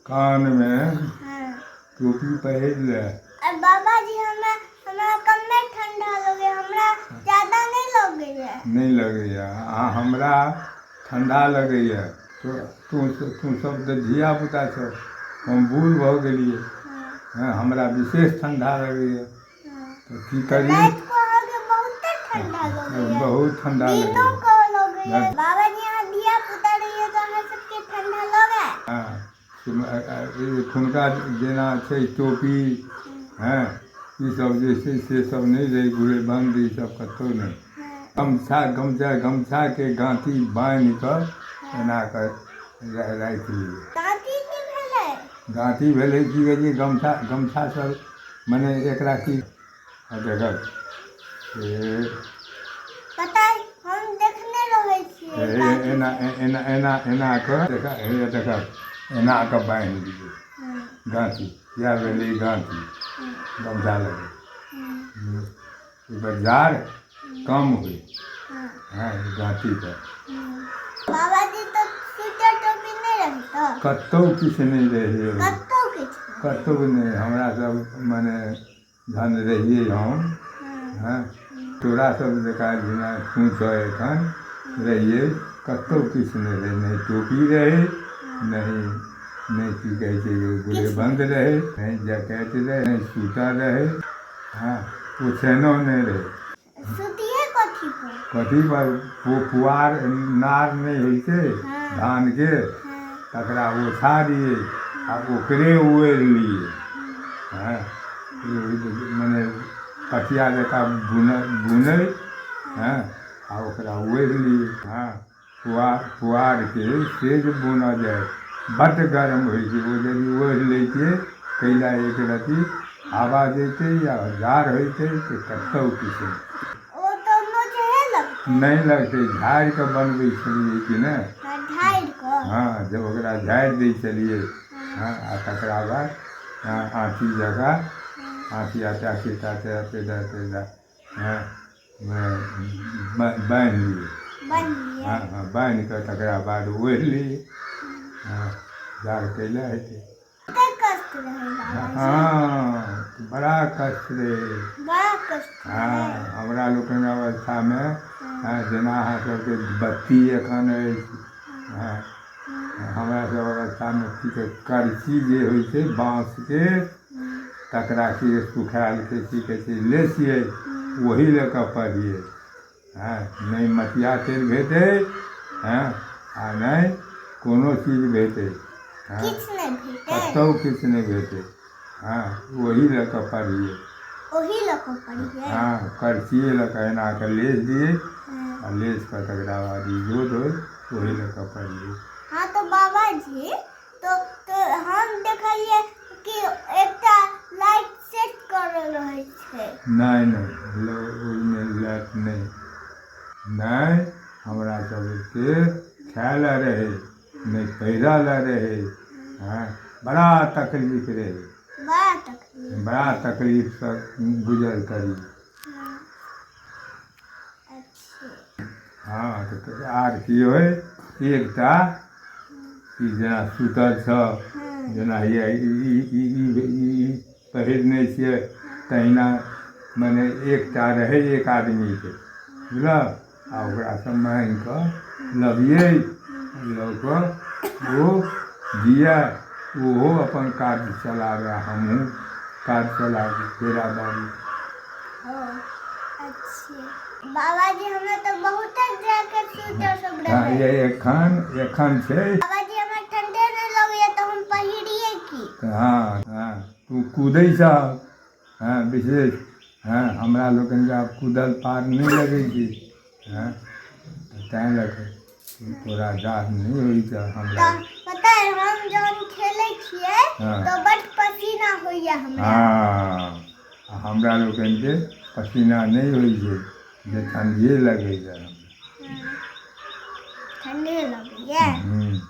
कानमे टोपी पहिर ले। आ बाबाजी, हमरा हमरा कमे ठंडा लगे, हमरा ज्यादा नहीं लगैया। नहि लगैया आ हमरा ठंडा लगैया। तो तू तू सब तऽ धियापुता छौ, हम बूढ़ भऽ गेलियै। हँ, हमरा विशेष ठंडा लगैया, तऽ की करियै? राति को अहाँके बहुते ठंडा लगैया। बहुत ठंडा दिनो लगैया। को लगैया। बाबाजी, अहाँ धिया पुता रहियै तऽ अहाँ सबके ठंडा लगे? हँ, एखुनका जेना छै टोपी, हँ, ईसब जे छै से सब नहि रहै, गुलेबन्द ईसब कतहु नहि। गमछा गमछा गमछाके गाँठी बान्हि कऽ एना कऽ राखि लियै। गाँठी की भेलै? गाँठी भेलै की कहै छै, गमछा गमछासँ मने एकरा की देखक पता हम देखने रहै छियै। एना एना एना एना कऽ देख, हे देखक, एना कऽ बान्हि दियै गाँठी। इएह भेलै गाँठी गमछा लगे। ओहिपर जाड़ कम होइ। हँ, गाँठीपर। बाबाजी, तऽ स्वेटर टोपी नहि रहै तऽ? कतहु किछु नहि रहै। कतहु किछु? कतहु नहि। हमरा सब मने जहन रहियै हम, हँ, तोरा सब जकाँ जेना तू छह एखन रहियै, कतहु किछु नहि रहै। नहि टोपी रहै, नहि नहि की कहै छै गुलेबन्द रहै, नहि जैकेट रहै, नहि स्वेटर रहै। हँ, ओछैनो नहि रहै। सुतिए कथी पर? कथी पर? पुआर नार नहि होइ छै धानके, तकरा ओछा दियै आ ओकरे ओढ़ि लियै। हँ, मने पटिया जकाँ बुनै बुनै, हँ, आ ओकरा ओढ़ि लियै। हँ, पुआर पुआरके से जे बुनल जाइ, बड्ड गरम होइ छै। ओ यदि ओढ़ि लै छियै, कैला एक रत्ती हवा जैतै या जाड़ होइतै तऽ कतहु किछु नहि। ओ तऽ नोचहे लगतै। नहि लगतै, झाड़ि कऽ बनबै छलियै कि नहि। झाड़ि कऽ? हँ, जब ओकरा झाड़ि दै छलियै, हँ, आ तकरा बाद, हँ, आँठी जकाँ आँठी आटे आटे आटे आटे, हँ, बान्हि लियै। बान्हि लियै? हँ हँ, बान्हि कऽ तकरा बाद ओढ़ि लियै। हँ, जाड़ कैला हेतै? कते कष्ट रहै बाबाजी। हँ, बड़ा कष्ट रहै। बड़ा कष्ट। हँ, हमरा लोकनि अवस्थामे, हँ, जेना अहाँ सबके बत्ती एखन अछि, हँ, हमरा सब अवस्थामे की कहै, करची जे होइ छै बाँसके, तकरा की सुखायलके की कहै छै लेसियै, ओही लऽ कऽ पढ़ियै। हँ, नहि मटिया तेल भेटै, हँ, आ नहि कोनो चीज भेटै। हँ। किछु नहि भेटै? कतहु किछु नहि भेटै। हँ, ओही लऽ कऽ पढ़ियै। ओही लऽ कऽ पढ़ियै? हँ, करचिए लऽ कऽ एना कऽ लेस दियै आ लेस कऽ तकरा बाद इजोत होइ, ओही लऽ कऽ पढ़ियै। हँ, तऽ बाबाजी, तो हम देखलियै कि एकटा लाइट सेट करल रहै छै। नहि नहि, ओहिमे लाइट नहि। नहि हमरा सबके खाय लए रहै, नहि पहिरऽ लए रहै। हँ, बड़ा तकलीफ रहै। बड़ा तकलीफ। बड़ा तकलीफसँ गुजर करी। अच्छा। हँ, तऽ आर की होइ, एकटा ई जेना सुतल छह, जेना हैया ई ई ई ई पहिरने छियै, तहिना मने एकटा रहै एक आदमीके, बुझलह? आ ओकरासँ माँगि कऽ लबियै, लऽ कऽ ओ दिए, ओहो अपन काज चलाबै, हमहूँ काज चलाबी केरा बाड़ी। अच्छा बाबाजी, हमरा तऽ बहुते जैकेट स्वेटर सब रहै। ये एखन एखन छै। बाबाजी, हमरा ठंडे नहि लगैया तऽ हम पहिरियै की? हँ हँ, तू कूदै छह, हँ, विशेष। हँ, हमरा लोकनिके आब कूदल पार नहि लगै छै। हँ, तैँ लऽ कऽ तोरा जाड़ नहि होइ छह, हमरा तऽ पता है, हम जहन खेलै छियै तऽ बड पसीना होइया हमरा। हँ, आ हमरा लोकनिके पसीना नहि होइ छै जे ठण्डिए लगैए हमरा। ठंडे लगैया। हूँ।